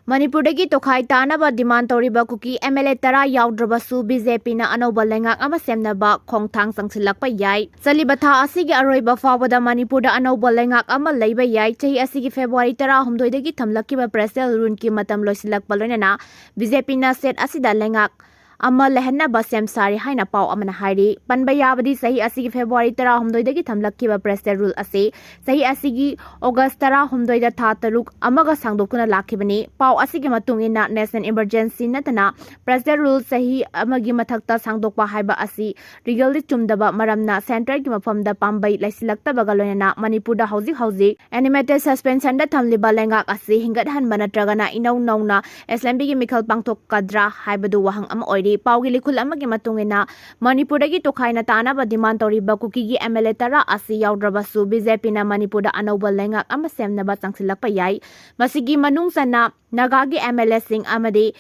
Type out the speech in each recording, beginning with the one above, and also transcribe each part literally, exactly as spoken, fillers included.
ꯃꯅꯤꯄꯨꯔꯗꯒꯤ ꯇꯣꯈꯥꯏ ꯇꯥꯅꯕ demand ꯇꯧꯔꯤꯕ ꯀꯨꯀꯤ MLA ꯇꯔꯥ ꯌꯥꯎꯗ꯭ꯔꯕꯁꯨ BJPꯅ ꯑꯅꯧꯕ ꯂꯩꯉꯥꯛ ꯑꯃ ꯁꯦꯝꯅꯕ ꯈꯣꯡꯊꯥꯡ ꯆꯪꯁꯤꯜꯂꯛꯄ ꯌꯥꯏ꯫ ꯆꯠꯂꯤꯕ ꯊꯥ ꯑꯁꯤꯒꯤ ꯑꯔꯣꯏꯕ ꯐꯥꯎꯕꯗ ꯃꯅꯤꯄꯨꯔꯗ ꯑꯅꯧꯕ ꯂꯩꯉꯥꯛ ꯑꯃ ꯂꯩꯕ ꯌꯥꯏ꯫ ꯆꯍꯤ ꯑꯁꯤꯒꯤ February ꯇꯔꯥꯍꯨꯝꯗꯣꯏꯗꯒꯤ ꯊꯝꯂꯛꯈꯤꯕ presidential ruleꯀꯤ ꯃꯇꯝ ꯂꯣꯏꯁꯤꯜꯂꯛꯄ ꯂꯣꯏꯅꯅ BJPꯅ state ꯑꯁꯤꯗ ꯂꯩꯉꯥꯛ ꯑꯃ ꯂꯩꯍꯟꯅꯕ ꯁꯦꯝ ꯁꯥꯔꯤ ꯍꯥꯏꯅ ꯄꯥꯎ ꯑꯃꯅ ꯍꯥꯏꯔꯤ꯫ ꯄꯟꯕ ꯌꯥꯕꯗꯤ, ꯆꯍꯤ ꯑꯁꯤꯒꯤ February ꯇꯔꯥꯍꯨꯝꯗꯣꯏꯗꯒꯤ ꯊꯝꯂꯛꯈꯤꯕ presidential rule ꯑꯁꯤ ꯆꯍꯤ ꯑꯁꯤꯒꯤ August ꯇꯔꯥꯍꯨꯝꯗꯣꯏꯗ ꯊꯥ ꯇꯔꯨꯛ ꯑꯃꯒ ꯁꯥꯡꯗꯣꯛꯇꯨꯅ ꯂꯥꯛꯈꯤꯕꯅꯤ꯫ ꯄꯥꯎ ꯑꯁꯤꯒꯤ ꯃꯇꯨꯡ ꯏꯟꯅ, national emergency ꯅꯠꯇꯅ presidential rule ꯆꯍꯤ ꯑꯃꯒꯤ ꯃꯊꯛꯇ ꯁꯥꯡꯗꯣꯛꯄ ꯍꯥꯏꯕ ꯑꯁꯤ legally ꯆꯨꯝꯗꯕ ꯃꯔꯝꯅ centreꯒꯤ ꯃꯐꯝꯗ ꯄꯥꯝꯕꯩ ꯂꯩꯁꯤꯜꯂꯛꯇꯕꯒ ꯂꯣꯏꯅꯅ ꯃꯅꯤꯄꯨꯔꯗ ꯍꯧꯖꯤꯛ ꯍꯧꯖꯤꯛ animated suspensionꯗ ꯊꯝꯂꯤꯕ ꯂꯩꯉꯥꯛ ꯑꯁꯤ ꯍꯤꯡꯒꯠꯍꯟꯕ ꯅꯠꯇ꯭ꯔꯒꯅ ꯏꯅꯧ ꯅꯧꯅ assemblyꯒꯤ ꯃꯤꯈꯜ ꯄꯥꯡꯊꯣꯛꯀꯗ꯭ꯔꯥ ꯍꯥꯏꯕꯗꯨ ꯋꯥꯍꯪ ꯑꯃ ꯑꯣꯏꯔꯤ꯫ ꯄꯥꯎꯒꯤ ꯂꯤꯈꯨꯜ ꯑꯃꯒꯤ ꯃꯇꯨꯡ ꯏꯟꯅ, ꯃꯅꯤꯄꯨꯔꯗꯒꯤ ꯇꯣꯈꯥꯏꯅ ꯇꯥꯅꯕ demand ꯇꯧꯔꯤꯕ ꯀꯨꯀꯤꯒꯤ MLA ꯇꯔꯥ ꯑꯁꯤ ꯌꯥꯎꯗ꯭ꯔꯕꯁꯨ, BJPꯅ ꯃꯅꯤꯄꯨꯔꯗ ꯑꯅꯧꯕ ꯂꯩꯉꯥꯛ ꯑꯃ ꯁꯦꯝꯅꯕ ꯆꯪꯁꯤꯜꯂꯛꯄ ꯌꯥꯏ꯫ ꯃꯁꯤꯒꯤ ꯃꯅꯨꯡ ꯆꯟꯅ ꯅꯥꯒꯥꯒꯤ MLAꯁꯤꯡ ꯑꯃꯗꯤ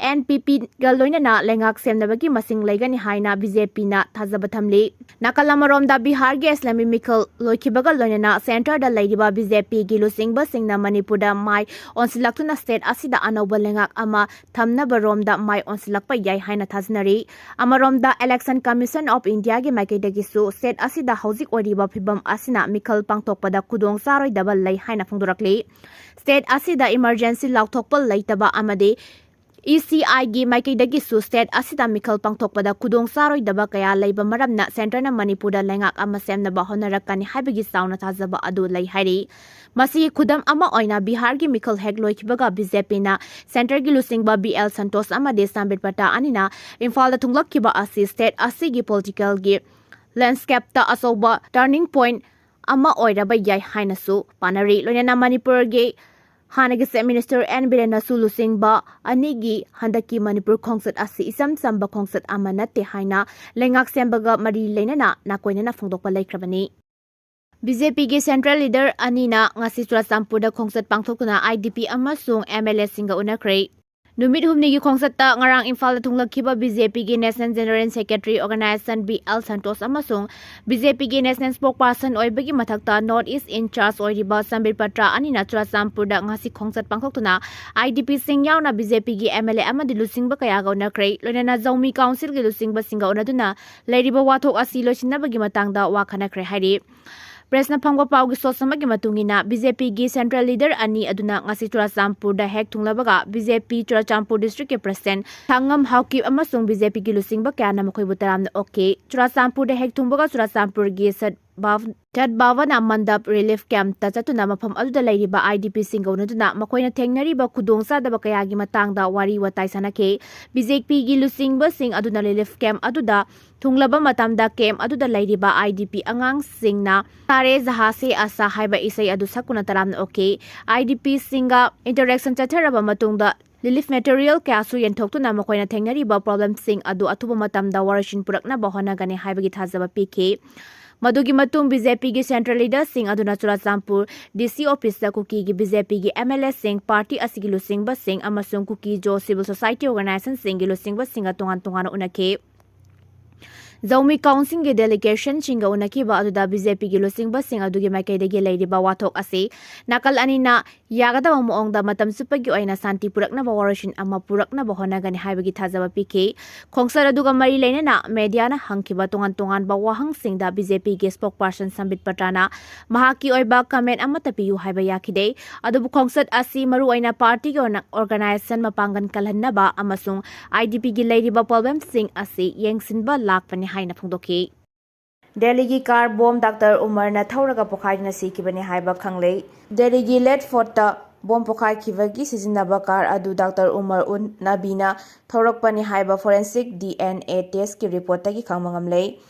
NPPꯒ ꯂꯣꯏꯅꯅ ꯂꯩꯉꯥꯛ ꯁꯦꯝꯅꯕꯒꯤ ꯃꯁꯤꯡ ꯂꯩꯒꯅꯤ ꯍꯥꯏꯅ BJPꯅ ꯊꯥꯖꯕ ꯊꯝꯂꯤ꯫ ꯅꯥꯀꯜ ꯑꯃꯔꯣꯝꯗ, ꯕꯤꯍꯥꯔꯒꯤ assembly ꯃꯤꯈꯜ ꯂꯣꯏꯈꯤꯕꯒ ꯂꯣꯏꯅꯅ centreꯗ ꯂꯩꯔꯤꯕ BJPꯒꯤ ꯂꯨꯆꯤꯡꯕꯁꯤꯡꯅ ꯃꯅꯤꯄꯨꯔꯗ ꯃꯥꯏ ꯑꯣꯟꯁꯤꯜꯂꯛꯇꯨꯅ state ꯑꯁꯤꯗ ꯑꯅꯧꯕ ꯂꯩꯉꯥꯛ ꯑꯃ ꯊꯝꯅꯕ ꯔꯣꯝꯗ ꯃꯥꯏ ꯑꯣꯟꯁꯤꯜꯂꯛꯄ ꯌꯥꯏ ꯍꯥꯏꯅ ꯊꯥꯖꯅꯔꯤ꯫ ꯑꯃꯔꯣꯝꯗ, Election Commission of Indiaꯒꯤ ꯃꯥꯏꯀꯩꯗꯒꯤꯁꯨ state ꯑꯁꯤꯗ ꯍꯧꯖꯤꯛ ꯑꯣꯏꯔꯤꯕ ꯐꯤꯕꯝ ꯑꯁꯤꯅ ꯃꯤꯈꯜ ꯄꯥꯡꯊꯣꯛꯄꯗ ꯈꯨꯗꯣꯡ ꯆꯥꯔꯣꯏꯗꯕ ꯂꯩ ꯍꯥꯏꯅ ꯐꯣꯡꯗꯣꯔꯛꯂꯤ꯫ State ꯑꯁꯤꯗ emergency ꯂꯥꯎꯊꯣꯛꯄ ꯂꯩꯇꯕ ꯑꯃꯗꯤ ECIꯒꯤ ꯃꯥꯏꯀꯩꯗꯒꯤꯁꯨ state ꯑꯁꯤꯗ ꯃꯤꯈꯜ ꯄꯥꯡꯊꯣꯛꯄꯗ ꯈꯨꯗꯣꯡ ꯆꯥꯔꯣꯏꯗꯕ ꯀꯌꯥ ꯂꯩꯕ ꯃꯔꯝꯅ centreꯅ ꯃꯅꯤꯄꯨꯔꯗ ꯂꯩꯉꯥꯛ ꯑꯃ ꯁꯦꯝꯅꯕ ꯍꯣꯠꯅꯔꯛꯀꯅꯤ ꯍꯥꯏꯕꯒꯤ ꯆꯥꯎꯅ ꯊꯥꯖꯕ ꯑꯗꯨ ꯂꯩ ꯍꯥꯏꯔꯤ꯫ ꯃꯁꯤꯒꯤ ꯈꯨꯗꯝ ꯑꯃ ꯑꯣꯏꯅ, ꯕꯤꯍꯥꯔꯒꯤ ꯃꯤꯈꯜ ꯍꯦꯛ ꯂꯣꯏꯈꯤꯕꯒ BJPꯅ centreꯒꯤ ꯂꯨꯆꯤꯡꯕ B L Santosh ꯑꯃꯗꯤ ꯁꯥꯝꯕꯤꯠ ꯄꯇꯥ ꯑꯅꯤꯅ ꯏꯝꯐꯥꯜꯗ ꯊꯨꯡꯂꯛꯈꯤꯕ ꯑꯁꯤ state ꯑꯁꯤꯒꯤ politicalꯒꯤ landscapeꯇ ꯑꯆꯧꯕ turning point ꯑꯃ ꯑꯣꯏꯔꯕ ꯌꯥꯏ ꯍꯥꯏꯅꯁꯨ ꯄꯥꯅꯔꯤ꯫ ꯂꯣꯏꯅꯅ ꯃꯅꯤꯄꯨꯔꯒꯤ ꯍꯥꯟꯅꯒꯤ Chief Minister N ꯕꯤꯔꯦꯟꯅꯁꯨ ꯂꯨꯆꯤꯡꯕ ꯑꯅꯤꯒꯤ ꯍꯟꯗꯛꯀꯤ ꯃꯅꯤꯄꯨꯔ ꯈꯣꯡꯆꯠ ꯑꯁꯤ ꯏꯆꯝ ꯆꯝꯕ ꯈꯣꯡꯆꯠ ꯑꯃ ꯅꯠꯇꯦ ꯍꯥꯏꯅ ꯂꯩꯉꯥꯛ ꯁꯦꯝꯕꯒ ꯃꯔꯤ ꯂꯩꯅꯅ ꯅꯥꯀꯣꯏꯅꯅ ꯐꯣꯡꯗꯣꯛꯄ ꯂꯩꯈ꯭ꯔꯕꯅꯤ꯫ BJPꯒꯤ central leader ꯑꯅꯤꯅ ꯉꯁꯤ ꯆꯨꯔꯥꯆꯥꯟꯄꯨꯔꯗ ꯈꯣꯡꯆꯠ ꯄꯥꯡꯊꯣꯛꯇꯨꯅ IDP ꯑꯃꯁꯨꯡ MLAꯁꯤꯡꯒ ꯎꯅꯈ꯭ꯔꯦ꯫ ꯅꯨꯃꯤꯠ ꯍꯨꯝꯅꯤꯒꯤ ꯈꯣꯡꯆꯠꯇ ꯉꯔꯥꯡ ꯏꯝꯐꯥꯜꯗ ꯊꯨꯡꯂꯛꯈꯤꯕ BJPꯒꯤ National General Secretary Organization B L Santosh ꯑꯃꯁꯨꯡ BJPꯒꯤ National Spokesperson ꯑꯣꯏꯕꯒꯤ ꯃꯊꯛꯇ North East in charge ꯑꯣꯏꯔꯤꯕ ꯁꯝꯕꯤꯠ ꯄꯇ꯭ꯔ ꯑꯅꯤꯅ ꯆꯨꯔꯥꯆꯥꯟꯄꯨꯔꯗ ꯉꯁꯤ ꯈꯣꯡꯆꯠ ꯄꯥꯡꯊꯣꯛꯇꯨꯅ IDPꯁꯤꯡ ꯌꯥꯎꯅ BJPꯒꯤ MLA ꯑꯃꯗꯤ ꯂꯨꯆꯤꯡꯕ ꯀꯌꯥꯒ ꯎꯅꯈ꯭ꯔꯦ꯫ ꯂꯣꯏꯅꯅ ꯖꯧꯃꯤ ꯀꯥꯎꯟꯁꯤꯜꯒꯤ ꯂꯨꯆꯤꯡꯕꯁꯤꯡꯒ ꯎꯅꯗꯨꯅ ꯂꯩꯔꯤꯕ ꯋꯥꯊꯣꯛ ꯑꯁꯤ ꯂꯣꯏꯁꯤꯟꯅꯕꯒꯤ ꯃꯇꯥꯡꯗ ꯋꯥ ꯈꯟꯅꯈ꯭ꯔꯦ ꯍꯥꯏꯔꯤ꯫ ꯄ꯭ꯔꯦꯁꯅ ꯐꯪꯕ ꯄꯥꯎꯒꯤ ꯁꯣꯔꯁ ꯑꯃꯒꯤ ꯃꯇꯨꯡ ꯏꯟꯅ, BJPꯒꯤ central leader ꯑꯅꯤ ꯑꯗꯨꯅ ꯉꯁꯤ ꯆꯨꯔꯥꯆꯥꯟꯄꯨꯔꯗ ꯍꯦꯛ ꯊꯨꯡꯂꯕꯒ BJP ꯆꯨꯔꯥꯆꯥꯟꯄꯨꯔ districtꯀꯤ president ꯊꯥꯡꯉꯝ ꯍꯥꯎꯀꯤꯞ ꯑꯃꯁꯨꯡ BJPꯒꯤ ꯂꯨꯆꯤꯡꯕ ꯀꯌꯥꯅ ꯃꯈꯣꯏꯕꯨ ꯇꯔꯥꯝꯅ ꯑꯣꯛꯈꯤ꯫ ꯆꯨꯔꯥꯆꯥꯟꯄꯨꯔꯗ ꯍꯦꯛ ꯊꯨꯡꯕꯒ ꯆꯨꯔꯥꯆꯥꯟꯄꯨꯔꯒꯤ ꯁꯠ ꯚꯥꯕ-, ꯁꯠ ꯚꯥꯕꯅꯥ ꯃꯟꯗꯞ relief campꯇ ꯆꯠꯇꯨꯅ ꯃꯐꯝ ꯑꯗꯨꯗ ꯂꯩꯔꯤꯕ IDPꯁꯤꯡꯒ ꯎꯅꯗꯨꯅ ꯃꯈꯣꯏꯅ ꯊꯦꯡꯅꯔꯤꯕ ꯈꯨꯗꯣꯡꯆꯥꯗꯕ ꯀꯌꯥꯒꯤ ꯃꯇꯥꯡꯗ ꯋꯥꯔꯤ ꯋꯥꯇꯥꯏ ꯁꯥꯟꯅꯈꯤ꯫ BJPꯒꯤ ꯂꯨꯆꯤꯡꯕꯁꯤꯡ ꯑꯗꯨꯅ relief camp ꯑꯗꯨꯗ ꯊꯨꯡꯂꯕ ꯃꯇꯝꯗ camp ꯑꯗꯨꯗ ꯂꯩꯔꯤꯕ IDP ꯑꯉꯥꯡꯁꯤꯡꯅ ꯁꯥꯔꯦ ꯖꯍꯥꯁꯦ ꯑꯁꯥ ꯍꯥꯏꯕ ꯏꯁꯩ ꯑꯗꯨ ꯁꯛꯇꯨꯅ ꯇꯔꯥꯝꯅ ꯑꯣꯛꯈꯤ꯫ IDPꯁꯤꯡꯒ interaction ꯆꯠꯊꯔꯕ ꯃꯇꯨꯡꯗ relief material ꯀꯌꯥꯁꯨ ꯌꯦꯟꯊꯣꯛꯇꯨꯅ ꯃꯈꯣꯏꯅ ꯊꯦꯡꯅꯔꯤꯕ problemꯁꯤꯡ ꯑꯗꯨ ꯑꯊꯨꯕ ꯃꯇꯝꯗ ꯋꯥꯔꯣꯏꯁꯤꯟ ꯄꯨꯔꯛꯅꯕ ꯍꯣꯠꯅꯒꯅꯤ ꯍꯥꯏꯕꯒꯤ ꯊꯥꯖꯕ ꯄꯤꯈꯤ꯫ ꯃꯗꯨꯒꯤ ꯃꯇꯨꯡ BJPꯒꯤ central leaderꯁꯤꯡ ꯑꯗꯨꯅ ꯆꯨꯔꯥꯆꯥꯟꯄꯨꯔ DC officeꯇ ꯀꯨꯀꯤꯒꯤ BJPꯒꯤ MLAꯁꯤꯡ, party ꯑꯁꯤꯒꯤ ꯂꯨꯆꯤꯡꯕꯁꯤꯡ ꯑꯃꯁꯨꯡ ꯀꯨꯀꯤ ꯖꯣ civil society organizationꯁꯤꯡꯒꯤ ꯂꯨꯆꯤꯡꯕꯁꯤꯡꯒ ꯇꯣꯉꯥꯟ ꯇꯣꯉꯥꯟꯅ ꯎꯅꯈꯤ꯫ ꯖꯧꯃꯤ ꯀꯥꯎꯟꯁꯤꯜꯒꯤ delegationꯁꯤꯡꯒ ꯎꯅꯈꯤꯕ ꯑꯗꯨꯗ BJPꯒꯤ ꯂꯨꯆꯤꯡꯕꯁꯤꯡ ꯑꯗꯨꯒꯤ ꯃꯥꯏꯀꯩꯗꯒꯤ ꯂꯩꯔꯤꯕ ꯋꯥꯊꯣꯛ ꯑꯁꯤ ꯅꯥꯀꯜ ꯑꯅꯤꯅ ꯌꯥꯒꯗꯕ ꯃꯑꯣꯡꯗ ꯃꯇꯝ ꯆꯨꯞꯄꯒꯤ ꯑꯣꯏꯅ ꯁꯥꯟꯇꯤ ꯄꯨꯔꯛꯅꯕ ꯋꯥꯔꯣꯏꯁꯤꯟ ꯑꯃ ꯄꯨꯔꯛꯅꯕ ꯍꯣꯠꯅꯒꯅꯤ ꯍꯥꯏꯕꯒꯤ ꯊꯥꯖꯕ ꯄꯤꯈꯤ꯫ ꯈꯣꯡꯆꯠ ꯑꯗꯨꯒ ꯃꯔꯤ ꯂꯩꯅꯅ mediaꯅ ꯍꯪꯈꯤꯕ ꯇꯣꯉꯥꯟ ꯇꯣꯉꯥꯟꯕ ꯋꯥꯍꯪꯁꯤꯡꯗ BJPꯒꯤ spokesperson ꯁꯝꯕꯤꯠ ꯄꯇ꯭ꯔꯅ ꯃꯍꯥꯛꯀꯤ ꯑꯣꯏꯕ comment ꯑꯃꯠꯇ ꯄꯤꯌꯨ ꯍꯥꯏꯕ ꯌꯥꯈꯤꯗꯦ꯫ ꯑꯗꯨꯕꯨ ꯈꯣꯡꯆꯠ ꯑꯁꯤ ꯃꯔꯨꯑꯣꯏꯅ partyꯒꯤ ꯑꯣꯏꯅ organization ꯃꯄꯥꯡꯒꯜ ꯀꯜꯍꯟꯅꯕ ꯑꯃꯁꯨꯡ IDPꯒꯤ ꯂꯩꯔꯤꯕ problemꯁꯤꯡ ꯑꯁꯤ ꯌꯦꯡꯁꯤꯟꯕ ꯂꯥꯛꯄꯅꯤ ꯍꯥꯏꯅ ꯐꯣꯡꯗꯣꯛꯈꯤ꯫ ꯗꯦꯜꯂꯤꯒꯤ car bomb Doctor ꯎꯃꯔꯅ ꯊꯧꯔꯒ ꯄꯣꯈꯥꯏꯗꯨꯅ ꯁꯤꯈꯤꯕꯅꯤ ꯍꯥꯏꯕ ꯈꯪꯂꯦ꯫ ꯗꯦꯜꯂꯤꯒꯤ Late Fortꯇ bomb ꯄꯣꯈꯥꯏꯈꯤꯕꯒꯤ ꯁꯤꯖꯤꯟꯅꯕ car ꯑꯗꯨ Doctor ꯎꯃꯔ ꯎꯟ ꯅꯕꯤꯅ ꯊꯧꯔꯛꯄꯅꯤ ꯍꯥꯏꯕ forensic DNA testꯀꯤ reportꯇꯒꯤ ꯈꯪꯕ ꯉꯝꯂꯦ꯫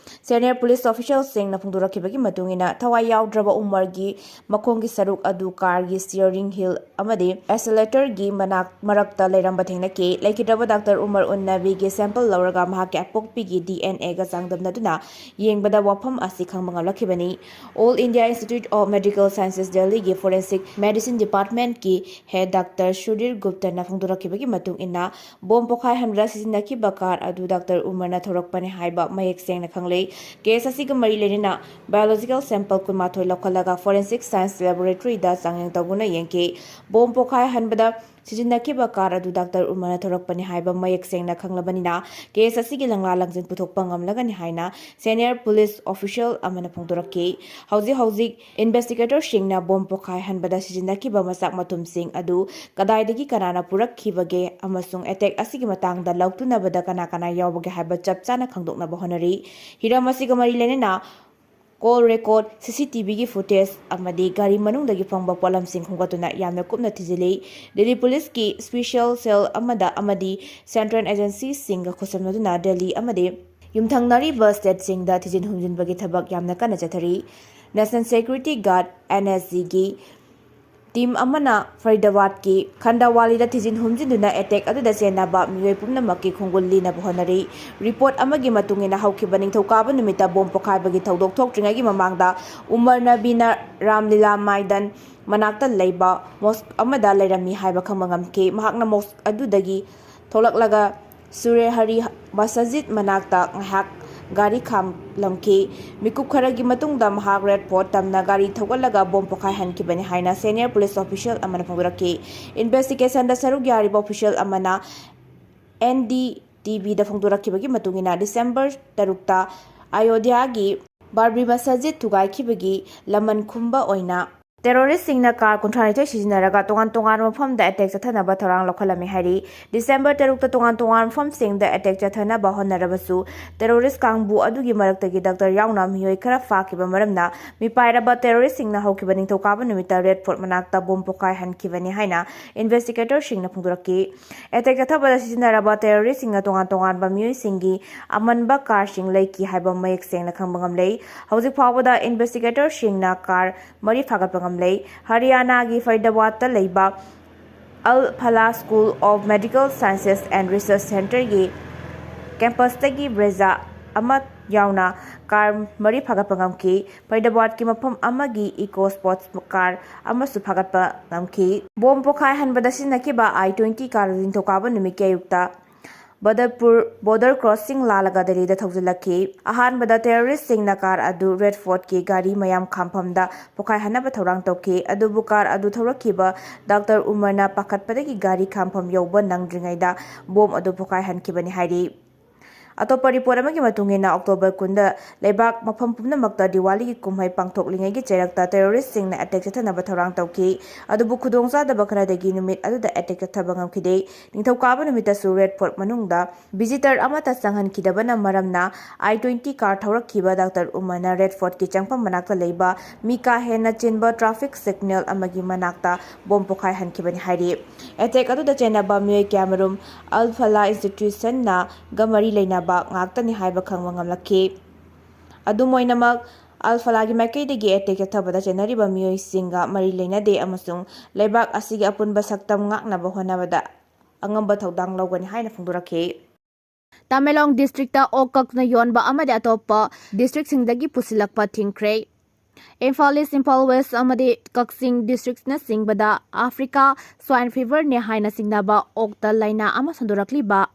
Senior police officialꯁꯤꯡꯅ ꯐꯣꯡꯗꯣꯔꯛꯈꯤꯕꯒꯤ ꯃꯇꯨꯡ ꯏꯟꯅ, ꯊꯋꯥꯏ ꯌꯥꯎꯗ꯭ꯔꯕ ꯎꯃꯔꯒꯤ ꯃꯈꯣꯡꯒꯤ ꯁꯔꯨꯛ ꯑꯗꯨ carꯒꯤ steering wheel ꯑꯃꯗꯤ acceleratorꯒꯤ ꯃꯅꯥꯛ ꯃꯔꯛꯇ ꯂꯩꯔꯝꯕ ꯊꯦꯡꯅꯈꯤ꯫ ꯂꯩꯈꯤꯗ꯭ꯔꯕ Doctor ꯎꯃꯔ ꯎꯟ ꯅꯕꯤꯒꯤ sample ꯂꯧꯔꯒ ꯃꯍꯥꯛꯀꯤ ꯑꯄꯣꯛꯄꯤꯒꯤ DNAꯒ ꯆꯥꯡꯗꯝꯅꯗꯨꯅ ꯌꯦꯡꯕꯗ ꯋꯥꯐꯝ ꯑꯁꯤ ꯈꯪꯕ ꯉꯝꯂꯛꯈꯤꯕꯅꯤ꯫ All India Institute of Medical Sciences Delhiꯒꯤ forensic medicine department ꯀꯤ ꯍꯦꯗ ꯗꯥꯛꯇꯔ ꯁꯨꯙꯤꯔ ꯒꯨꯞꯇꯅ ꯐꯣꯡꯗꯣꯔꯛꯈꯤꯕꯒꯤ ꯃꯇꯨꯡ ꯏꯟꯅ, ꯕꯣꯝ ꯄꯣꯈꯥꯏꯍꯟꯕꯗ ꯁꯤꯖꯤꯟꯅꯈꯤꯕ ꯀꯥꯔ ꯑꯗꯨ ꯗꯥꯛꯇꯔ ꯎꯃꯔꯅ ꯊꯧꯔꯛꯄꯅꯤ ꯍꯥꯏꯕ ꯃꯌꯦꯛ ꯁꯦꯡꯅ ꯈꯪꯂꯦ꯫ ꯀꯦꯁ ꯑꯁꯤꯒ ꯃꯔꯤ ꯂꯩꯅꯅ ꯕꯥꯏꯑꯣꯂꯣꯖꯤꯀꯦꯜ ꯁꯦꯝꯄꯜ ꯀꯨꯟꯃꯥꯊꯣꯏ ꯂꯧꯈꯠꯂꯒ ꯐꯣꯔꯦꯟꯁꯤꯛ ꯁꯥꯏꯟꯁ ꯂꯦꯕꯣꯔꯦꯇꯔꯤꯗ ꯆꯥꯡꯌꯦꯡ ꯇꯧꯗꯨꯅ ꯌꯦꯡꯈꯤ꯫ ꯕꯣꯝ ꯄꯣꯈꯥꯏꯍꯟꯕꯗ ꯁꯤꯖꯤꯟꯅꯈꯤꯕ ꯀꯥꯔ ꯑꯗꯨ ꯗꯥꯛꯇꯔ ꯎꯃꯔꯅ ꯊꯧꯔꯛꯄꯅꯤ ꯍꯥꯏꯕ ꯃꯌꯦꯛ ꯁꯦꯡꯅ ꯈꯪꯂꯕꯅꯤꯅ, ꯀꯦꯁ ꯑꯁꯤꯒꯤ ꯂꯪꯂꯥ ꯂꯪꯖꯤꯟ ꯄꯨꯊꯣꯛꯄ ꯉꯝꯂꯒꯅꯤ ꯍꯥꯏꯅ ꯁꯦꯅꯤꯌꯔ ꯄꯨꯂꯤꯁ ꯑꯣꯐꯤꯁꯤꯌꯦꯜ ꯑꯃꯅ ꯐꯣꯡꯗꯣꯔꯛꯈꯤ꯫ ꯍꯧꯖꯤꯛ ꯍꯧꯖꯤꯛ ꯏꯟꯚꯦꯁꯇꯤꯒꯦꯇꯔꯁꯤꯡꯅ ꯕꯣꯝ ꯄꯣꯈꯥꯏꯍꯟꯕꯗ ꯁꯤꯖꯤꯟꯅꯈꯤꯕ ꯃꯆꯥꯛ ꯃꯊꯨꯝꯁꯤꯡ ꯑꯗꯨ ꯀꯗꯥꯏꯗꯒꯤ ꯀꯅꯥꯅ ꯄꯨꯔꯛꯈꯤꯕꯒꯦ ꯑꯃꯁꯨꯡ ꯑꯦꯇꯦꯛ ꯑꯁꯤꯒꯤ ꯃꯇꯥꯡꯗ ꯂꯧꯇꯨꯅꯕꯗ ꯀꯅꯥ ꯀꯅꯥ ꯌꯥꯎꯕꯒꯦ ꯍꯥꯏꯕ ꯆꯞ ꯆꯥꯅ ꯈꯪꯗꯣꯛꯅꯕ ꯍꯣꯠꯅꯔꯤ꯫ ꯍꯤꯔꯝ ꯑꯁꯤꯒ ꯃꯔꯤ ꯂꯩꯅꯅ ꯀꯣꯜ ꯔꯦꯀꯣꯔꯗ, ꯁꯤ ꯁꯤ ꯇꯤ ꯚꯤꯒꯤ ꯐꯨꯇꯦꯖ ꯑꯃꯗꯤ ꯒꯥꯔꯤ ꯃꯅꯨꯡꯗꯒꯤ ꯐꯪꯕ ꯄꯣꯠꯂꯝꯁꯤꯡ ꯈꯣꯝꯒꯠꯇꯨꯅ ꯌꯥꯝꯅ ꯀꯨꯞꯅ ꯊꯤꯖꯤꯜꯂꯤ꯫ ꯗꯤꯜꯂꯤ ꯄꯨꯂꯤꯁꯀꯤ ꯁ꯭ꯄꯦꯁꯤꯌꯦꯜ ꯁꯦꯜ ꯑꯃꯗ ꯑꯃꯗꯤ ꯁꯦꯟꯇ꯭ꯔꯦꯜ ꯑꯦꯖꯦꯟꯁꯤꯁꯤꯡꯒ ꯈꯨꯠꯁꯝꯅꯗꯨꯅ ꯗꯤꯜꯂꯤ ꯑꯃꯗꯤ ꯌꯨꯝꯊꯪꯅꯔꯤꯕ ꯁ꯭ꯇꯦꯠꯁꯤꯡꯗ ꯊꯤꯖꯤꯟ ꯍꯨꯝꯖꯤꯟꯕꯒꯤ ꯊꯕꯛ ꯌꯥꯝꯅ ꯀꯟꯅ ꯆꯠꯊꯔꯤ꯫ National security guard, N S ꯖꯤꯒꯤ ꯇꯤꯝ ꯑꯃꯅ ꯐꯔꯤꯗꯥꯕꯥꯗꯀꯤ ꯈꯟꯗꯥꯋꯥꯂꯤꯗ ꯊꯤꯖꯤꯟ ꯍꯨꯝꯖꯤꯟꯗꯨꯅ ꯑꯦꯇꯦꯛ ꯑꯗꯨꯗ ꯆꯦꯟꯅꯕ ꯃꯤꯑꯣꯏ ꯄꯨꯝꯅꯃꯛꯀꯤ ꯈꯣꯡꯒꯨꯜ ꯂꯤꯅꯕ ꯍꯣꯠꯅꯔꯤ꯫ ꯔꯤꯄꯣꯔꯠ ꯑꯃꯒꯤ ꯃꯇꯨꯡ ꯏꯟꯅ, ꯍꯧꯈꯤꯕ ꯅꯤꯡꯊꯧꯀꯥꯕ ꯅꯨꯃꯤꯠꯇ ꯕꯣꯝ ꯄꯣꯈꯥꯏꯕꯒꯤ ꯊꯧꯗꯣꯛ ꯊꯣꯛꯇ꯭ꯔꯤꯉꯩꯒꯤ ꯃꯃꯥꯡꯗ ꯎꯃꯔ ꯅꯕꯤꯅ ꯔꯥꯝꯂꯤꯂꯥ ꯃꯥꯏꯗꯥꯟ ꯃꯅꯥꯛꯇ ꯂꯩꯕ ꯃꯣꯁꯛ ꯑꯃꯗ ꯂꯩꯔꯝꯃꯤ ꯍꯥꯏꯕ ꯈꯪꯕ ꯉꯝꯈꯤ꯫ ꯃꯍꯥꯛꯅ ꯃꯣꯁꯛ ꯑꯗꯨꯗꯒꯤ ꯊꯣꯛꯂꯛꯂꯒ ꯁꯨꯔꯦ ꯍꯔꯤ ꯃꯁꯖꯤꯗ ꯃꯅꯥꯛꯇ ꯉꯥꯏꯍꯥꯛ ꯒꯥꯔꯤ ꯈꯥꯝꯂꯝꯈꯤ꯫ ꯃꯤꯀꯨꯞ ꯈꯔꯒꯤ ꯃꯇꯨꯡꯗ ꯃꯍꯥꯛ ꯔꯦꯗ ꯐꯣꯔꯠ ꯇꯝꯅ ꯒꯥꯔꯤ ꯊꯧꯒꯠꯂꯒ ꯕꯣꯝ ꯄꯣꯈꯥꯏꯍꯟꯈꯤꯕꯅꯤ ꯍꯥꯏꯅ ꯁꯦꯅꯤꯌꯔ ꯄꯨꯂꯤꯁ ꯑꯣꯐꯤꯁꯤꯌꯦꯜ ꯑꯃꯅ ꯐꯣꯡꯗꯣꯔꯛꯈꯤ꯫ ꯏꯟꯚꯦꯁꯇꯤꯒꯦꯁꯟꯗ ꯁꯔꯨꯛ ꯌꯥꯔꯤꯕ ꯑꯣꯐꯤꯁꯤꯌꯦꯜ ꯑꯃꯅ ꯑꯦꯟ ꯗꯤ ꯇꯤ ꯚꯤꯗ ꯐꯣꯡꯗꯣꯔꯛꯈꯤꯕꯒꯤ ꯃꯇꯨꯡ ꯏꯟꯅ, ꯗꯤꯁꯦꯝꯕꯔ ꯇꯔꯨꯛꯇ ꯑꯌꯣꯙ꯭ꯌꯥꯒꯤ ꯕꯥꯕ꯭ꯔꯤ ꯃꯁꯖꯤꯗ ꯊꯨꯒꯥꯏꯈꯤꯕꯒꯤ ꯂꯃꯟ ꯈꯨꯝꯕ ꯑꯣꯏꯅ ꯇꯦꯔꯣꯔꯤꯁ꯭ꯠꯁꯤꯡꯅ ꯀꯥꯔ ꯀꯨꯟꯊ꯭ꯔꯥ ꯅꯤꯊꯣꯏ ꯁꯤꯖꯤꯟꯅꯔꯒ ꯇꯣꯉꯥꯟ ꯇꯣꯉꯥꯟꯕ ꯃꯐꯝꯗ ꯑꯦꯇꯦꯛ ꯆꯠꯊꯅꯕ ꯊꯧꯔꯥꯡ ꯂꯧꯈꯠꯂꯝꯃꯤ ꯍꯥꯏꯔꯤ꯫ ꯗꯤꯁꯦꯝꯕꯔ ꯇꯔꯨꯛꯇ ꯇꯣꯉꯥꯟ ꯇꯣꯉꯥꯟꯕ ꯃꯐꯝꯁꯤꯡꯗ ꯑꯦꯇꯦꯛ ꯆꯠꯊꯅꯕ ꯍꯣꯠꯅꯔꯕꯁꯨ, ꯇꯦꯔꯣꯔꯤꯁ꯭ꯠ ꯀꯥꯡꯕꯨ ꯑꯗꯨꯒꯤ ꯃꯔꯛꯇꯒꯤ ꯗꯥꯛꯇꯔ ꯌꯥꯎꯅ ꯃꯤꯑꯣꯏ ꯈꯔ ꯐꯥꯈꯤꯕ ꯃꯔꯝꯅ, ꯃꯤꯄꯥꯏꯔꯕ ꯇꯦꯔꯣꯔꯤꯁ꯭ꯠꯁꯤꯡꯅ ꯍꯧꯈꯤꯕ ꯅꯤꯡꯊꯧꯀꯥꯕ ꯅꯨꯃꯤꯠꯇ ꯔꯦꯗ ꯐꯣꯔꯠ ꯃꯅꯥꯛꯇ ꯕꯣꯝ ꯄꯣꯈꯥꯏꯍꯟꯈꯤꯕꯅꯤ ꯍꯥꯏꯅ ꯏꯟꯚꯦꯁꯇꯤꯒꯦꯇꯔꯁꯤꯡꯅ ꯐꯣꯡꯗꯣꯔꯛꯈꯤ꯫ ꯑꯦꯇꯦꯛ ꯆꯠꯊꯕꯗ ꯁꯤꯖꯤꯟꯅꯔꯕ ꯇꯦꯔꯣꯔꯤꯁ꯭ꯠꯁꯤꯡꯅ ꯇꯣꯉꯥꯟ ꯇꯣꯉꯥꯟꯕ ꯃꯤꯑꯣꯏꯁꯤꯡꯒꯤ ꯑꯃꯟꯕ ꯀꯥꯔꯁꯤꯡ ꯂꯩꯈꯤ ꯍꯥꯏꯕ ꯃꯌꯦꯛ ꯁꯦꯡꯅ ꯈꯪꯕ ꯉꯝꯂꯦ꯫ ꯍꯧꯖꯤꯛ ꯐꯥꯎꯕꯗ ꯏꯟꯚꯦꯁꯇꯤꯒꯦꯇꯔꯁꯤꯡꯅ ꯀꯥꯔ ꯃꯔꯤ ꯐꯥꯒꯠꯄ ꯉꯝꯂꯦ꯫ ꯍꯔꯤꯌꯥꯅꯥꯒꯤ ꯐꯔꯤꯗꯥꯕꯥꯗꯇ ꯂꯩꯕ Al Falah school of medical sciences and research ꯁꯦꯟꯇꯔꯒꯤ ꯀꯦꯝꯄꯁꯇꯒꯤ ꯕ꯭ꯔꯦꯖꯥ ꯑꯃ ꯌꯥꯎꯅ ꯀꯥꯔ ꯃꯔꯤ ꯐꯥꯒꯠꯄ ꯉꯝꯈꯤ꯫ ꯐꯔꯤꯗꯥꯕꯥꯗꯀꯤ ꯃꯐꯝ ꯑꯃꯒꯤ ꯏꯀꯣ ꯁ꯭ꯄꯣꯔꯠꯁ ꯀꯥꯔ ꯑꯃꯁꯨ ꯐꯥꯒꯠꯄ ꯉꯝꯈꯤ꯫ ꯕꯣꯝ ꯄꯣꯈꯥꯏꯍꯟꯕꯗ ꯁꯤꯖꯤꯟꯅꯈꯤꯕ ꯑꯥꯏ ꯇ꯭ꯋꯦꯟꯇꯤ ꯀꯥꯔ ꯑꯗꯨ ꯅꯤꯡꯊꯧꯀꯥꯕ ꯅꯨꯃꯤꯠꯀꯤ ꯑꯌꯨꯛꯇ ꯕꯗꯔꯄꯨꯔ ꯕꯣꯔꯗꯔ ꯀ꯭ꯔꯣꯁꯤꯡ ꯂꯥꯜꯂꯒ ꯗꯦꯜꯂꯤꯗ ꯊꯧꯖꯤꯜꯂꯛꯈꯤ꯫ ꯑꯍꯥꯟꯕꯗ ꯇꯦꯔꯣꯔꯤꯁ꯭ꯠꯁꯤꯡꯅ ꯀꯥꯔ ꯑꯗꯨ ꯔꯦꯗ ꯐꯣꯔꯠꯀꯤ ꯒꯥꯔꯤ ꯃꯌꯥꯝ ꯈꯥꯝꯐꯝꯗ ꯄꯣꯈꯥꯏꯍꯟꯅꯕ ꯊꯧꯔꯥꯡ ꯇꯧꯈꯤ꯫ ꯑꯗꯨꯕꯨ ꯀꯥꯔ ꯑꯗꯨ ꯊꯧꯔꯛꯈꯤꯕ ꯗꯥꯛꯇꯔ ꯎꯃꯔꯅ ꯄꯥꯈꯠꯄꯗꯒꯤ ꯒꯥꯔꯤ ꯈꯥꯝꯐꯝ ꯌꯧꯕ ꯅꯪꯗ꯭ꯔꯤꯉꯩꯗ ꯕꯣꯝ ꯑꯗꯨ ꯄꯣꯈꯥꯏꯍꯟꯈꯤꯕꯅꯤ ꯍꯥꯏꯔꯤ꯫ ꯑꯇꯣꯞꯄ ꯔꯤꯄꯣꯔꯠ ꯑꯃꯒꯤ ꯃꯇꯨꯡ ꯏꯟꯅ, ꯑꯣꯛꯇꯣꯕꯔ ꯀꯨꯟꯗ ꯂꯩꯕꯥꯛ ꯃꯐꯝ ꯄꯨꯝꯅꯃꯛꯇ ꯗꯤꯋꯥꯂꯤꯒꯤ ꯀꯨꯝꯍꯩ ꯄꯥꯡꯊꯣꯛꯂꯤꯉꯩꯒꯤ ꯆꯩꯔꯛꯇ ꯇꯦꯔꯣꯔꯤꯁ꯭ꯠꯁꯤꯡꯅ ꯑꯦꯇꯦꯛ ꯆꯠꯊꯅꯕ ꯊꯧꯔꯥꯡ ꯇꯧꯈꯤ꯫ ꯑꯗꯨꯕꯨ ꯈꯨꯗꯣꯡꯆꯥꯗꯕ ꯈꯔꯗꯒꯤ ꯅꯨꯃꯤꯠ ꯑꯗꯨꯗ ꯑꯦꯇꯦꯛ ꯆꯠꯊꯕ ꯉꯝꯈꯤꯗꯦ꯫ ꯅꯤꯡꯊꯧꯀꯥꯕ ꯅꯨꯃꯤꯠꯇꯁꯨ ꯔꯦꯗ ꯐꯣꯔꯠ ꯃꯅꯨꯡꯗ ꯚꯤꯖꯤꯇꯔ ꯑꯃꯠꯇ ꯆꯪꯍꯟꯈꯤꯗꯕꯅ ꯃꯔꯝꯅ ꯑꯥꯏ ꯇ꯭ꯋꯦꯟꯇꯤ ꯀꯥꯔ ꯊꯧꯔꯛꯈꯤꯕ ꯗꯥꯛꯇꯔ ꯎꯃꯔꯅ ꯔꯦꯗ ꯐꯣꯔꯠꯀꯤ ꯆꯪꯐꯝ ꯃꯅꯥꯛꯇ ꯂꯩꯕ ꯃꯤ ꯀꯥ ꯍꯦꯟꯅ ꯆꯤꯟꯕ ꯇ꯭ꯔꯥꯐꯤꯛ ꯁꯤꯒꯅꯦꯜ ꯑꯃꯒꯤ ꯃꯅꯥꯛꯇ ꯕꯣꯝ ꯄꯣꯈꯥꯏꯍꯟꯈꯤꯕꯅꯤ ꯍꯥꯏꯔꯤ꯫ ꯑꯦꯇꯦꯛ ꯑꯗꯨꯗ ꯆꯦꯟꯅꯕ ꯃꯤꯑꯣꯏ ꯀꯌꯥꯃꯔꯨꯝ ꯑꯜ ꯐꯂꯥ ꯏꯟꯁꯇꯤꯇ꯭ꯌꯨꯁꯟꯅꯒ ꯃꯔꯤ ꯂꯩꯅꯕ ꯉꯥꯛꯇꯅꯤ ꯍꯥꯏꯕ ꯈꯪꯕ ꯉꯝꯂꯛꯈꯤ꯫ ꯑꯗꯨꯝ ꯑꯣꯏꯅꯃꯛ, ꯑꯜ ꯐꯂꯥꯒꯤ ꯃꯥꯏꯀꯩꯗꯒꯤ ꯑꯦꯇꯦꯛ ꯆꯠꯊꯕꯗ ꯆꯦꯟꯅꯔꯤꯕ ꯃꯤꯑꯣꯏꯁꯤꯡꯒ ꯃꯔꯤ ꯂꯩꯅꯗꯦ ꯑꯃꯁꯨꯡ ꯂꯩꯕꯥꯛ ꯑꯁꯤꯒꯤ ꯑꯄꯨꯟꯕ ꯁꯛꯇꯝ ꯉꯥꯛꯅꯕ ꯍꯣꯠꯅꯕꯗ ꯑꯉꯝꯕ ꯊꯧꯗꯥꯡ ꯂꯧꯒꯅꯤ ꯍꯥꯏꯅ ꯐꯣꯡꯗꯣꯔꯛꯈꯤ꯫ ꯇꯃꯦꯡꯂꯣꯡ ꯗꯤꯁꯇ꯭ꯔꯤꯛꯇ ꯑꯣꯛ ꯀꯛꯅ ꯌꯣꯟꯕ ꯑꯃꯗꯤ ꯑꯇꯣꯞꯄ ꯗꯤꯁꯇ꯭ꯔꯤꯛꯁꯤꯡꯗꯒꯤ ꯄꯨꯁꯤꯜꯂꯛꯄ ꯊꯤꯡꯈ꯭ꯔꯦ꯫ ꯏꯝꯐꯥꯜ ꯏꯁ, ꯏꯝꯐꯥꯜ ꯋꯦꯁ ꯑꯃꯗꯤ ꯀꯛꯆꯤꯡ ꯗꯤꯁꯇ꯭ꯔꯤꯛꯅꯆꯤꯡꯕꯗ ꯑꯐ꯭ꯔꯤꯀꯥ ꯁ꯭ꯋꯥꯏꯟ ꯐꯤꯚꯔꯅꯦ ꯍꯥꯏꯅ ꯆꯤꯡꯅꯕ ꯑꯣꯛꯇ ꯂꯥꯏꯅꯥ ꯑꯃ ꯁꯟꯗꯣꯔꯛꯂꯤꯕ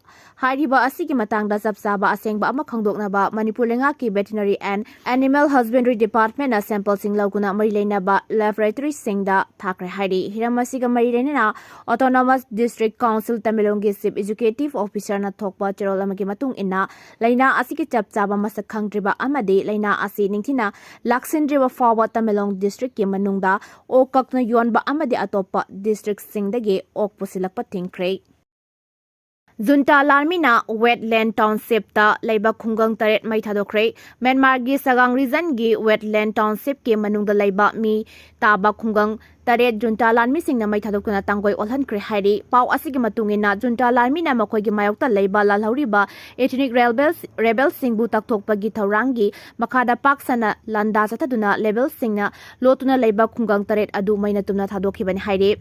ꯍꯥꯏꯔꯤꯕ ꯑꯁꯤꯒꯤ ꯃꯇꯥꯡꯗ ꯆꯞ ꯆꯥꯕ ꯑꯁꯦꯡꯕ ꯑꯃ ꯈꯪꯗꯣꯛꯅꯕ ꯃꯅꯤꯄꯨꯔ ꯂꯩꯉꯥꯛꯀꯤ Veterinary and Animal Husbandry Departmentꯅ ꯁꯦꯝꯄꯜꯁꯤꯡ ꯂꯧꯗꯨꯅ ꯃꯔꯤ ꯂꯩꯅꯕ ꯂꯦꯕꯣꯔꯦꯇꯔꯤꯁꯤꯡꯗ ꯊꯥꯈ꯭ꯔꯦ ꯍꯥꯏꯔꯤ꯫ ꯍꯤꯔꯝ ꯑꯁꯤꯒ ꯃꯔꯤ ꯂꯩꯅꯅ Autonomous District Council ꯇꯃꯦꯡꯂꯣꯡꯒꯤ Chief Executive Officerꯅ ꯊꯣꯛꯄ ꯆꯦꯔꯣꯜ ꯑꯃꯒꯤ ꯃꯇꯨꯡ ꯏꯟꯅ, ꯂꯥꯏꯅꯥ ꯑꯁꯤꯒꯤ ꯆꯞ ꯆꯥꯕ ꯃꯁꯛ ꯈꯪꯗ꯭ꯔꯤꯕ ꯑꯃꯗꯤ ꯂꯥꯏꯅꯥ ꯑꯁꯤ ꯅꯤꯡꯊꯤꯅ ꯂꯥꯛꯁꯤꯟꯗ꯭ꯔꯤꯕ ꯐꯥꯎꯕ ꯇꯃꯦꯡꯂꯣꯡ ꯗꯤꯁꯇ꯭ꯔꯤꯛꯀꯤ ꯃꯅꯨꯡꯗ ꯑꯣꯛ ꯀꯛꯅ ꯌꯣꯟꯕ ꯑꯃꯗꯤ ꯑꯇꯣꯞꯄ ꯗꯤꯁꯇ꯭ꯔꯤꯛꯁꯤꯡꯗꯒꯤ ꯑꯣꯛ ꯄꯨꯁꯤꯜꯂꯛꯄ ꯊꯤꯡꯈ꯭ꯔꯦ꯫ ꯖꯨꯟꯇꯥ ꯂꯥꯟꯃꯤꯅ ꯋꯦꯠꯂꯦꯟ ꯇꯥꯎꯟꯁꯤꯞꯇ ꯂꯩꯕ ꯈꯨꯡꯒꯪ ꯇꯔꯦꯠ ꯃꯩ ꯊꯥꯗꯣꯛꯈ꯭ꯔꯦ꯫ ꯃ꯭ꯌꯥꯟꯃꯥꯔꯒꯤ ꯁꯒꯥꯡ ꯔꯤꯖꯟꯒꯤ ꯋꯦꯠꯂꯦꯟ ꯇꯥꯎꯟꯁꯤꯞꯀꯤ ꯃꯅꯨꯡꯗ ꯂꯩꯕ ꯃꯤ ꯇꯥꯕ ꯈꯨꯡꯒꯪ ꯇꯔꯦꯠ ꯖꯨꯟꯇꯥ ꯂꯥꯟꯃꯤꯁꯤꯡꯅ ꯃꯩ ꯊꯥꯗꯣꯛꯇꯨꯅ ꯇꯥꯡꯒꯣꯏ ꯑꯣꯜꯍꯟꯈ꯭ꯔꯦ ꯍꯥꯏꯔꯤ꯫ ꯄꯥꯎ ꯑꯁꯤꯒꯤ ꯃꯇꯨꯡ ꯏꯟꯅ, ꯖꯨꯟꯇꯥ ꯂꯥꯟꯃꯤꯅ ꯃꯈꯣꯏꯒꯤ ꯃꯥꯌꯣꯛꯇ ꯂꯩꯕ ꯂꯥꯜꯍꯧꯔꯤꯕ ethnic rebels, rebelꯁꯤꯡꯕꯨ ꯇꯛꯊꯣꯛꯄꯒꯤ ꯊꯧꯔꯥꯡꯒꯤ ꯃꯈꯥꯗ ꯄꯥꯛ ꯁꯟꯅ ꯂꯥꯟꯗꯥ ꯆꯠꯊꯗꯨꯅ rebelꯁꯤꯡꯅ ꯂꯣꯠꯇꯨꯅ ꯂꯩꯕ ꯈꯨꯡꯒꯪ ꯇꯔꯦꯠ ꯑꯗꯨ ꯃꯩꯅ ꯇꯨꯝꯅ ꯊꯥꯗꯣꯛꯈꯤꯕꯅꯤ ꯍꯥꯏꯔꯤ꯫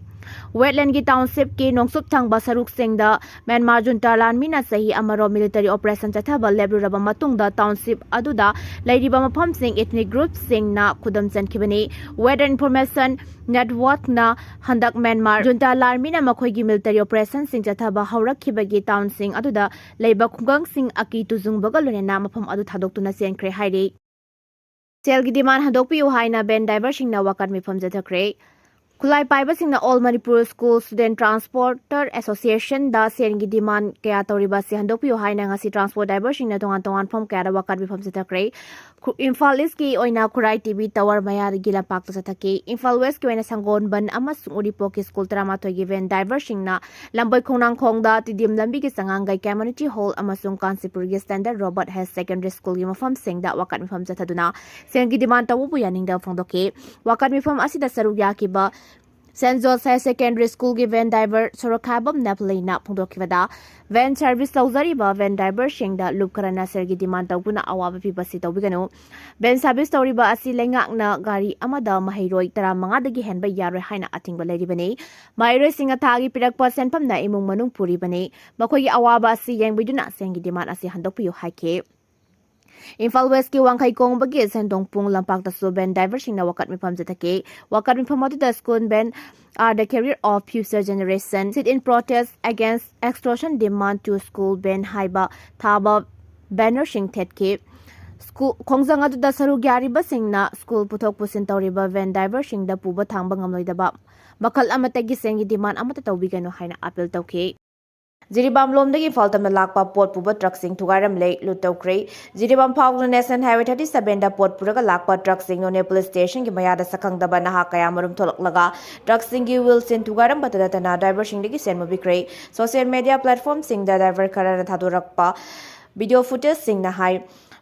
Wetlandꯒꯤ townshipꯀꯤ ꯅꯣꯡꯆꯨꯞ ꯊꯪꯕ ꯁꯔꯨꯛꯁꯤꯡꯗ ꯃ꯭ꯌꯥꯟꯃꯥꯔ ꯖꯨꯟꯇꯥ ꯂꯥꯟꯃꯤꯅ ꯆꯍꯤ ꯑꯃꯔꯣꯝ military operation ꯆꯠꯊꯕ ꯂꯦꯞꯂꯨꯔꯕ ꯃꯇꯨꯡꯗ township ꯑꯗꯨꯗ ꯂꯩꯔꯤꯕ ꯃꯐꯝꯁꯤꯡ ethnic groupꯁꯤꯡꯅ ꯈꯨꯗꯨꯝ ꯆꯟꯈꯤꯕꯅꯤ꯫ Wetland Information Networkꯅ ꯍꯟꯗꯛ ꯃ꯭ꯌꯥꯟꯃꯥꯔ ꯖꯨꯟꯇꯥ ꯂꯥꯟꯃꯤꯅ ꯃꯈꯣꯏꯒꯤ military operationꯁꯤꯡ ꯆꯠꯊꯕ ꯍꯧꯔꯛꯈꯤꯕꯒꯤ townꯁꯤꯡ ꯑꯗꯨꯗ ꯂꯩꯕ ꯈꯨꯡꯒꯪꯁꯤꯡ ꯑꯀꯤ ꯇꯨꯖꯨꯡꯕꯒ ꯂꯣꯏꯅꯅ ꯃꯐꯝ ꯑꯗꯨ ꯊꯥꯗꯣꯛꯇꯨꯅ ꯆꯦꯟꯈ꯭ꯔꯦ ꯍꯥꯏꯔꯤ꯫ ꯁꯦꯜꯒꯤ demand ꯍꯟꯗꯣꯛꯄꯤꯌꯨ ꯍꯥꯏꯅ van driverꯁꯤꯡꯅ ꯋꯥꯀꯠ ꯃꯤꯐꯝ ꯆꯠꯊꯈ꯭ꯔꯦ꯫ ꯈꯨꯠꯂꯥꯏ ꯄꯥꯏꯕꯁꯤꯡꯅ All Manipur School Student Transporter Associationꯗ ꯁꯦꯜꯒꯤ demand ꯀꯌꯥ ꯇꯧꯔꯤꯕ ꯑꯁꯤ ꯍꯟꯗꯣꯛꯄꯤꯌꯨ ꯍꯥꯏꯅ ꯉꯁꯤ transport driverꯁꯤꯡꯅ ꯇꯣꯉꯥꯟ ꯇꯣꯉꯥꯟꯕ ꯃꯐꯝ ꯀꯌꯥꯗ ꯋꯥꯀꯠ ꯃꯤꯐꯝ ꯆꯠꯊꯈ꯭ꯔꯦ꯫ ꯈꯨ-, ꯏꯝꯐꯥꯜ Eastꯀꯤ ꯑꯣꯏꯅ ꯈꯨꯔꯥꯏ ꯇꯤꯕꯤ ꯇꯋꯔ ꯃꯌꯥꯒꯤ ꯂꯝꯄꯥꯛꯇ ꯆꯠꯊꯈꯤ꯫ ꯏꯝꯐꯥꯜ Westꯀꯤ ꯑꯣꯏꯅ ꯁꯪꯒꯣꯟꯕꯟ ꯑꯃꯁꯨꯡ ꯎꯔꯤꯄꯣꯛꯀꯤ school ꯇꯔꯥꯃꯥꯊꯣꯏꯒꯤ van driverꯁꯤꯡꯅ ꯂꯝꯕꯣꯏ ꯈꯣꯡꯅꯥꯡꯈꯣꯡꯗ, ꯇꯤꯗꯤꯝ ꯂꯝꯕꯤꯒꯤ ꯆꯉꯥꯡꯒꯩ Community Hall ꯑꯃꯁꯨꯡ ꯀꯥꯟꯆꯤꯄꯨꯔꯒꯤ Standard Robert Higher Secondary Schoolꯒꯤ ꯃꯐꯝꯁꯤꯡꯗ ꯋꯥꯀꯠ ꯃꯤꯐꯝ ꯆꯠꯊꯗꯨꯅ ꯁꯦꯜꯒꯤ demand ꯇꯧꯕꯕꯨ ꯌꯥꯅꯤꯡꯗꯕ ꯐꯣꯡꯗꯣꯛꯈꯤ꯫ ꯋꯥꯀꯠ ꯃꯤꯐꯝ ꯑꯁꯤꯗ ꯁꯔꯨꯛ ꯌꯥꯈꯤꯕ Saint George Higher Secondary Schoolꯒꯤ van driver ꯁꯣꯔꯣꯛꯈꯥꯏꯕꯝ ꯅꯦꯄꯂꯤꯅ ꯐꯣꯡꯗꯣꯛꯈꯤꯕꯗ, van service ꯇꯧꯖꯔꯤꯕ van driverꯁꯤꯡꯗ ꯂꯨꯞ ꯈꯔꯅ ꯁꯦꯜꯒꯤ demand ꯇꯧꯗꯨꯅ ꯑꯋꯥꯕ ꯄꯤꯕ ꯑꯁꯤ ꯇꯧꯕꯤꯒꯅꯨ꯫ Van service ꯇꯧꯔꯤꯕ ꯑꯁꯤ ꯂꯩꯉꯥꯛꯅ ꯒꯥꯔꯤ ꯑꯃꯗ ꯃꯍꯩꯔꯣꯏ ꯇꯔꯥꯃꯉꯥꯗꯒꯤ ꯍꯦꯟꯕ ꯌꯥꯔꯣꯏ ꯍꯥꯏꯅ ꯑꯊꯤꯡꯕ ꯂꯩꯔꯤꯕꯅꯤ꯫ ꯃꯍꯩꯔꯣꯏꯁꯤꯡꯅ ꯊꯥꯒꯤ ꯄꯤꯔꯛꯄ ꯁꯦꯟꯐꯝꯅ ꯏꯃꯨꯡ ꯃꯅꯨꯡ ꯄꯨꯔꯤꯕꯅꯤ꯫ ꯃꯈꯣꯏꯒꯤ ꯑꯋꯥꯕ ꯑꯁꯤ ꯌꯦꯡꯕꯤꯗꯨꯅ ꯁꯦꯜꯒꯤ demand ꯑꯁꯤ ꯍꯟꯗꯣꯛꯄꯤꯌꯨ ꯍꯥꯏꯈꯤ꯫ ꯏꯝꯐꯥꯜ Westꯀꯤ ꯋꯥꯡꯈꯩ ꯀꯣꯡꯕꯒꯤ ꯁꯦꯟꯗꯣꯡꯄꯨꯡ ꯂꯝꯄꯥꯛꯇꯁꯨ van driverꯁꯤꯡꯅ ꯋꯥꯀꯠ ꯃꯤꯐꯝ ꯆꯠꯊꯈꯤ꯫ ꯋꯥꯀꯠ ꯃꯤꯐꯝ ꯑꯗꯨꯗ School van are the career of future generation, sit in protest against extortion, demand to school van ꯍꯥꯏꯕ ꯊꯥꯕ bannerꯁꯤꯡ ꯊꯦꯠꯈꯤ꯫ School, ꯈꯣꯡꯖꯪ ꯑꯗꯨꯗ ꯁꯔꯨꯛ ꯌꯥꯔꯤꯕꯁꯤꯡꯅ school ꯄꯨꯊꯣꯛ ꯄꯨꯁꯤꯟ ꯇꯧꯔꯤꯕ van driverꯁꯤꯡꯗ ꯄꯨꯕ ꯊꯥꯡꯕ ꯉꯝꯂꯣꯏꯗꯕ ꯃꯈꯜ ꯑꯃꯠꯇꯒꯤ ꯁꯦꯜꯒꯤ demand ꯑꯃꯠꯇ ꯇꯧꯕꯤꯒꯅꯨ ꯍꯥꯏꯅ appeal ꯇꯧꯈꯤ꯫ ꯖꯤꯔꯤꯕꯥꯝ ꯂꯣꯝꯗꯒꯤ ꯏꯝꯐꯥꯜ ꯇꯝꯅ ꯂꯥꯛꯄ ꯄꯣꯠ ꯄꯨꯕ truckꯁꯤꯡ ꯊꯨꯒꯥꯏꯔꯝꯂꯦ, loot ꯇꯧꯈ꯭ꯔꯦ꯫ ꯖꯤꯔꯤꯕꯥꯝ ꯐꯥꯎꯗꯨꯅ National Highway thirty sevenꯗ ꯄꯣꯠ ꯄꯨꯔꯒ ꯂꯥꯛꯄ truckꯁꯤꯡ ꯅꯣꯅꯦ police stationꯒꯤ ꯃꯌꯥꯗ ꯁꯛꯈꯪꯗꯕ ꯅꯍꯥ ꯀꯌꯥꯃꯔꯨꯝ ꯊꯣꯛꯂꯛꯂꯒ truckꯁꯤꯡꯒꯤ wheelꯁꯤꯡ ꯊꯨꯒꯥꯏꯔꯝꯕꯇ ꯅꯠꯇꯅ driverꯁꯤꯡꯗꯒꯤ ꯁꯦꯜ ꯃꯨꯕꯤꯈ꯭ꯔꯦ꯫ Social media platformꯁꯤꯡꯗ driver ꯈꯔꯅ ꯊꯥꯗꯣꯔꯛꯄ video footageꯁꯤꯡꯅ ꯍꯥꯏ꯫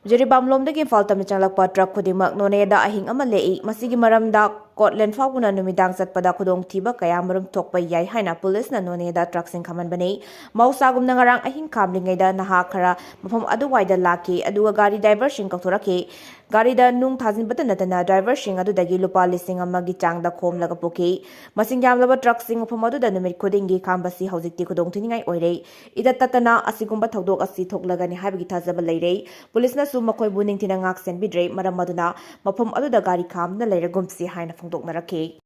ꯖꯤꯔꯤꯕꯥꯝ ꯂꯣꯝꯗꯒꯤ ꯏꯝꯐꯥꯜ ꯇꯝꯅ ꯆꯪꯂꯛꯄ truck ꯈꯨꯗꯤꯡꯃꯛ ꯅꯣꯅꯦꯗ ꯑꯍꯤꯡ ꯑꯃ ꯂꯦꯛꯏ꯫ ꯃꯁꯤꯒꯤ ꯃꯔꯝꯗ ꯀꯣꯠꯂꯦꯟ ꯐꯥꯎꯕꯅ ꯅꯨꯃꯤꯗꯥꯡ ꯆꯠꯄꯗ ꯈꯨꯗꯣꯡꯊꯤꯕ ꯀꯌꯥ ꯃꯔꯨꯝ ꯊꯣꯛꯄ ꯌꯥꯏ ꯍꯥꯏꯅ ꯄꯨꯂꯤꯁꯅ ꯅꯣꯅꯦꯗ ꯇ꯭ꯔꯛꯁꯤꯡ ꯈꯥꯝꯍꯟꯕꯅꯤ꯫ ꯃꯍꯧꯁꯥꯒꯨꯝꯅ ꯉꯔꯥꯡ ꯑꯍꯤꯡ ꯈꯥꯝꯂꯤꯉꯩꯗ ꯅꯍꯥ ꯈꯔ ꯃꯐꯝ ꯑꯗꯨꯋꯥꯏꯗ ꯂꯥꯛꯈꯤ, ꯑꯗꯨꯒ ꯒꯥꯔꯤ ꯗ꯭ꯔꯥꯏꯚꯔꯁꯤꯡ ꯀꯧꯊꯣꯔꯛꯈꯤ꯫ ꯒꯥꯔꯤꯗ ꯅꯨꯡ ꯊꯥꯖꯤꯟꯕꯇ ꯅꯠꯇꯅ ꯗ꯭ꯔꯥꯏꯚꯔꯁꯤꯡ ꯑꯗꯨꯗꯒꯤ ꯂꯨꯄꯥ ꯂꯤꯁꯤꯡ ꯑꯃꯒꯤ ꯆꯥꯡꯗ ꯈꯣꯝꯂꯒ ꯄꯨꯈꯤ꯫ ꯃꯁꯤꯡ ꯌꯥꯝꯂꯕ ꯇ꯭ꯔꯛꯁꯤꯡ ꯃꯐꯝ ꯑꯗꯨꯗ ꯅꯨꯃꯤꯠ ꯈꯨꯗꯤꯡꯒꯤ ꯈꯥꯝꯕꯁꯤ ꯍꯧꯖꯤꯛꯇꯤ ꯈꯨꯗꯣꯡꯊꯤꯅꯤꯡꯉꯥꯏ ꯑꯣꯏꯔꯦ꯫ ꯏꯇꯠ ꯇꯠꯇꯅ ꯑꯁꯤꯒꯨꯝꯕ ꯊꯧꯗꯣꯛ ꯑꯁꯤ ꯊꯣꯛꯂꯒꯅꯤ ꯍꯥꯏꯕꯒꯤ ꯊꯥꯖꯕ ꯂꯩꯔꯦ꯫ ꯄꯨꯂꯤꯁꯅꯁꯨ ꯃꯈꯣꯏꯕꯨ ꯅꯤꯡꯊꯤꯅ ꯉꯥꯛ ꯁꯦꯟꯕꯤꯗ꯭ꯔꯦ, ꯃꯔꯝ ꯑꯗꯨꯅ ꯃꯐꯝ ꯑꯗꯨꯗ ꯒꯥꯔꯤ ꯈꯥꯝꯗꯨꯅ ꯂꯩꯔꯒꯨꯝꯁꯤ ꯍꯥꯏꯅ ꯐꯣꯡꯗꯣꯛꯅꯔꯛꯈꯤ꯫